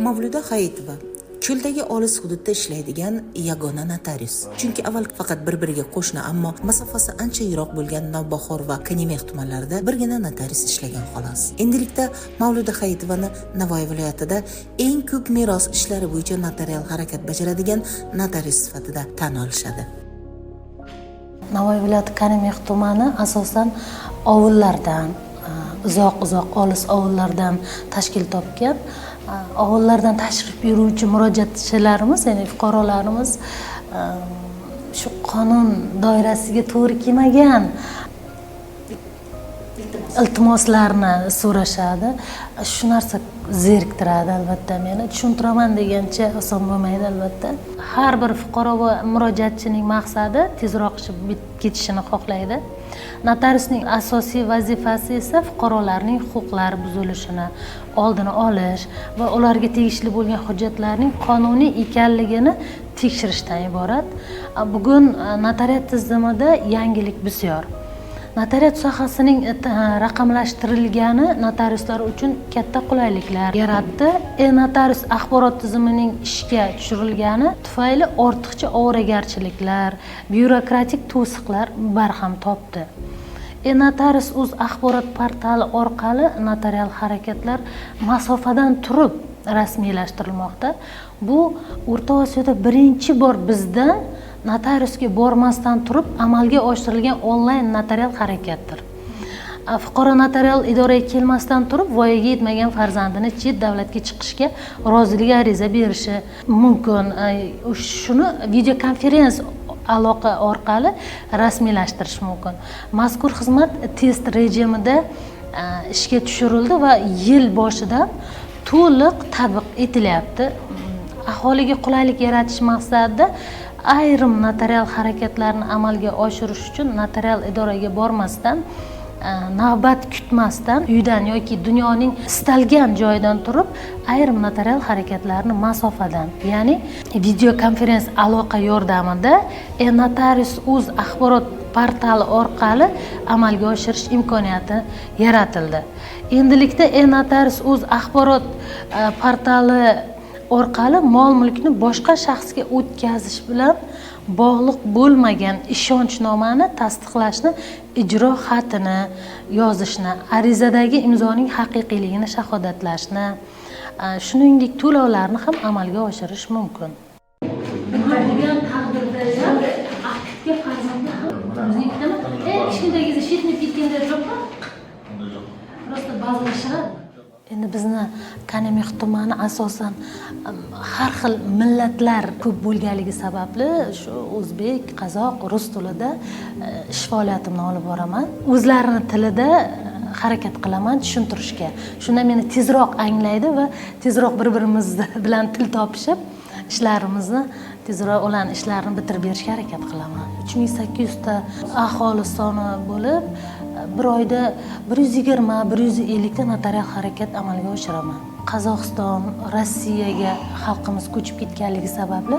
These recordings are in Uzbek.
Mavluda Hayitova cho'ldagi olis hududda ishlaydigan yagona notarius. Chunki avval faqat bir-biriga qo'shni, ammo masofasi ancha yiroq bo'lgan Navbahor va Kanimex tumanlarida birgina notarius ishlagan, xolos. Endilikda Mavluda Hayitovani Navoiy viloyatida eng ko'p meros ishlari bo'yicha notarial harakat bajaradigan notarius sifatida tan olishadi. Navoiy viloyati Kanimex tumani asosan ovullardan, uzoq uzoq olis ovullardan tashkil topgan. Ovullardan tashrif buyuruvchi murojaatchilarimiz, ya'ni fuqarolarimiz shu qonun doirasiga to'g'ri kelmagan iltimoslarni so'rashadi. Shu narsa zeriktiradi albatta meni. Tushuntiraman degancha oson bo'lmaydi albatta. Har bir fuqaro va murojaatchining maqsadi tezroq ishi bitib ketishini xohlaydi. Notariusning asosiy vazifasi esa fuqarolarning huquqlari buzilishini oldini olish va ularga tegishli bo'lgan hujjatlarning qonuniy ekanligini tekshirishdan iborat. Bugun notariat tizimida yangilik bisyor. Notariat sohasining raqamlashtirilgani notariuslar uchun katta qulayliklar yaratdi. E-notarius axborot tizimining ishga tushirilgani tufayli ortiqcha ovoragarchiliklar, byurokratik to'siqlar barham topdi. E-notarius o'z axborot portali orqali notarial harakatlar masofadan turib rasmiylashtirilmoqda. Bu O'rta Osiyoda birinchi bor bizdan notariusga bormasdan turib amalga oshirilgan onlayn notarial harakatdir. Fuqaro notarial idoraga kelmasdan turib voyaga yetmagan farzandini chet davlatga chiqishga rozilik ariza berishi mumkin. Shuni videokonferens aloqa orqali rasmiylashtirish mumkin. Mazkur xizmat test rejimida ishga tushirildi va yil boshidan to'liq tatbiq etilyapti. Aholiga qulaylik yaratish maqsadida ayrim notarial harakatlarni amalga oshirish uchun notarial idoraga bormasdan, navbat kutmasdan uydan yoki dunyoning istalgan joyidan turib ayrim notarial harakatlarni masofadan, ya'ni videokonferens aloqa yordamida e-notarius o'z axborot portali orqali amalga oshirish imkoniyati yaratildi. Endilikda e-notarius o'z axborot portali orqali mol-mulkni boshqa shaxsga o'tkazish bilan bog'liq bo'lmagan ishonchnomani tasdiqlashni, ijro xatini yozishni, arizadagi imzoning haqiqiyligini shahodatlashni, shuningdek to'lovlarni ham amalga oshirish mumkin. Nima bo'lgan taqdirda ham aktga farzandni ham o'zingnikidimi? Kichkintoy kezda shetnib ketganda yo'qmi? Просто ba'zilashadi. Endi bizni Kanimex tumani asosan har xil millatlar ko'p bo'lganligi sababli shu o'zbek, qozoq, rus tilida ish faoliyatimni olib boraman. O'zlarini tilida harakat qilaman tushuntirishga. Shunda meni tezroq anglaydi va tezroq bir-birimiz bilan til topishib, ishlarimizni tezroq, ularning ishlarini bitirib berishga harakat qilaman. 3800 ta aholi soni bo'lib, bir oyda 120, 150 ta notarial harakat amalga oshiraman. Qozog'iston, Rossiyaga xalqimiz ko'chib ketganligi sababli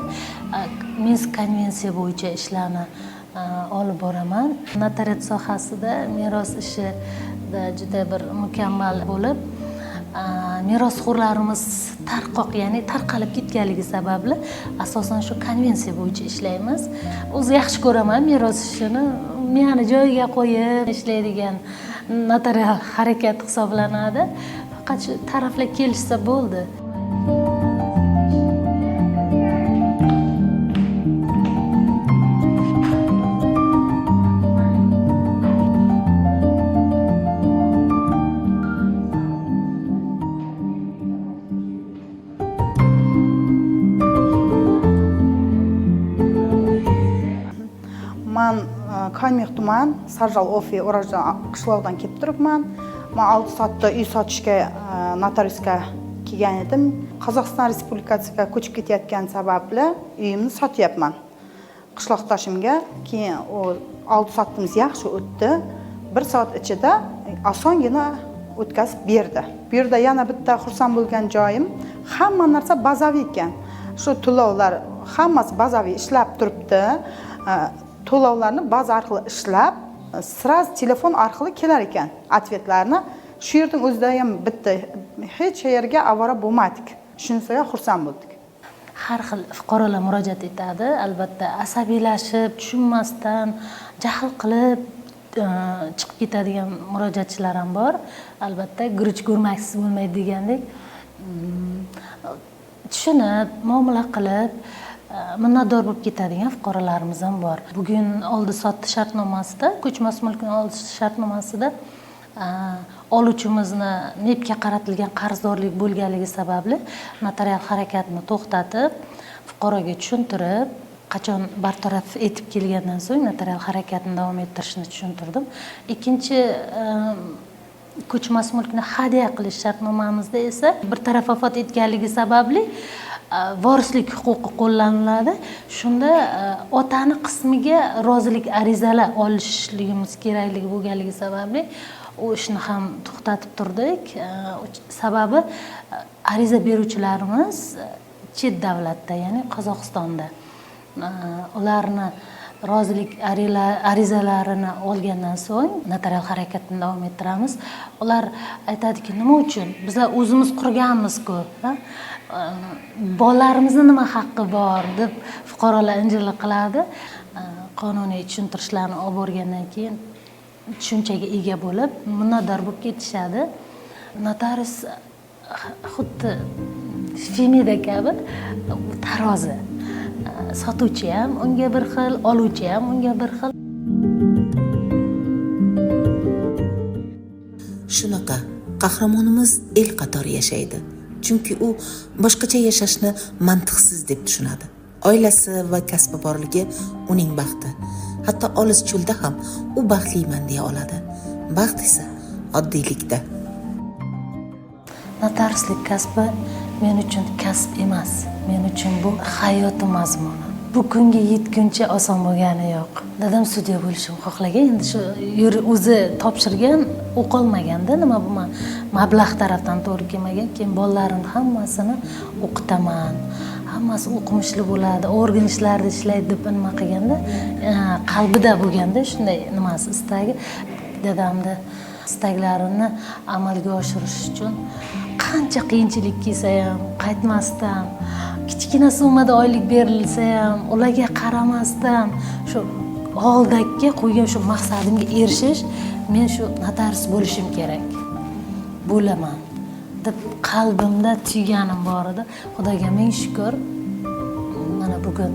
Minsk konvensiya bo'yicha ishlarni olib boraman. Notariat sohasida meros ishida juda bir mukammal bo'lib, merosxo'rlarimiz tarqoq, ya'ni tarqalib ketganligi sababli asosan shu konvensiya bo'yicha ishlaymiz. O'zi yaxshi ko'raman meros ishini, miyani joyiga qo'yib ishlaydigan notarial harakat hisoblanadi. Faqat shu taraflar kelishsa bo'ldi. Man Konmex tuman Sarjal Ofi O'rojdan qishlog'idan kelib turibman. Man oldi sotdi uy sotishga notariusga kelgan edim. Qozog'iston Respublikasiga ko'chib ketayotgani sababli uyimni sotyapman qishloqdoshimga. Keyin u oldi sotdimiz yaxshi o'tdi. 1 soat ichida osongina o'tkazib berdi. Bu yerda yana bitta xursand bo'lgan joyim, hamma narsa bazaviy ekan. Shu to'lovlar hammasi bazaviy ishlab turibdi. To'lovlarni baza orqali ishlab, сразу telefon orqali kelar ekan ответ larni. Shu yerning o'zida ham bitta, hech yerga avvora bo'lmadik. Shunisiga xursand bo'ldik. Har xil fuqarolar murojaat etadi, albatta asabiylashib, tushunmasdan, jahl qilib chiqib ketadigan murojaatchilar ham bor. Albatta guruch ko'rmaksiz bo'lmaydi degandek, tushunib, muomala qilib, minnatdor bo'lib ketadigan fuqarolarimiz ham bor. Bugun oldi sotdi shartnomasida, ko'chmas mulkni oldi shartnomasida oluvchimizni NEPga qaratilgan qarzdorlik bo'lganligi sababli notarial harakatni to'xtatib, fuqaroga tushuntirib, qachon bartaraf etib kelgandan so'ng notarial harakatni davom ettirishni tushuntirdim. Ikkinchi ko'chmas mulkni hadya qilish shartnomamizda esa bir taraf vafot etganligi sababli vorislik huquqi qo'llaniladi. Shunda otani qismiga rozilik arizalar olishligimiz kerakligi bo'lganligi sababli u ishni ham to'xtatib turdik. Sababi ariza beruvchilarimiz chet davlatda, ya'ni Qozog'istonda. Ularni rozilik arizalarini olgandan so'ng notarial harakatni davom ettiramiz. Ular aytadiki, nima uchun bizlar o'zimiz qurganmiz-ku, bolalarimizni nima haqqi bor deb fuqarolar injillik qiladi. Qonuniy tushuntirishlarni olib borgandan keyin tushunchaga ega bo'lib, minnatdor bo'lib ketishadi. Notarius xuddi Femida kabi tarozi. Sotuvchi ham unga bir xil, oluvchi ham unga bir xil. Shunaqa qahramonimiz el qatori yashaydi. Chunki u boshqacha yashashni mantiqsiz deb tushunadi. Oilasi va kasbi borligi uning baxti. Hatto olis cho'lda ham u baxtliman deya oladi. Baxt esa oddiylikda. Notariuslik kasbi men uchun kasb emas. Men uchun bu hayotim mazmuni. Bu kunga yetguncha oson bo'lgani yo'q. Dadam sudya bo'lishimni xohlagan. Endi shu o'zi topshirgan, o'qolmaganda, nima bu mablag' tarafdan to'g'ri kelmagan. Keyin bolalarimni hammasini o'qitaman. Hammasi o'qimishli bo'ladi, organ ishlarida ishlaydi deb nima qilganda, qalbida bo'lganda shunday nimasi istagi. Dadamni istaklarini amalga oshirish uchun qancha qiyinchilik kelsa ham qaytmasdan, kichkina summada oylik berilsa ham ularga qaramasdan shu oldakka qo'ygan shu maqsadimga erishish, men shu notarius bo'lishim kerak, bo'laman deb qalbimda tuyganim bor edi. Xudoga ming shukr, mana bugun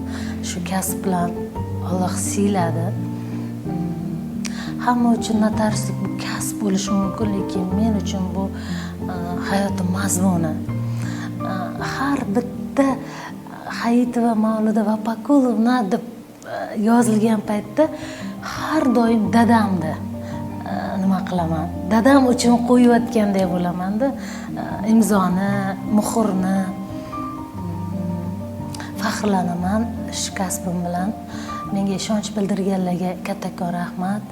shu kasb bilan Alloh siyladi. Hamma uchun notariuslik bu kasb bo'lishi mumkin, lekin men uchun bu hayotim mazmuni. Har bitta Hayitova Mavluda Vapakulovna deb yozilgan paytda har doim dadamni nima qilaman, dadam uchun qo'yayotganday bo'lamanda, imzoni, muhrni. Faxrlanaman shu kasbim bilan. Menga ishonch bildirganlarga kattakon rahmat.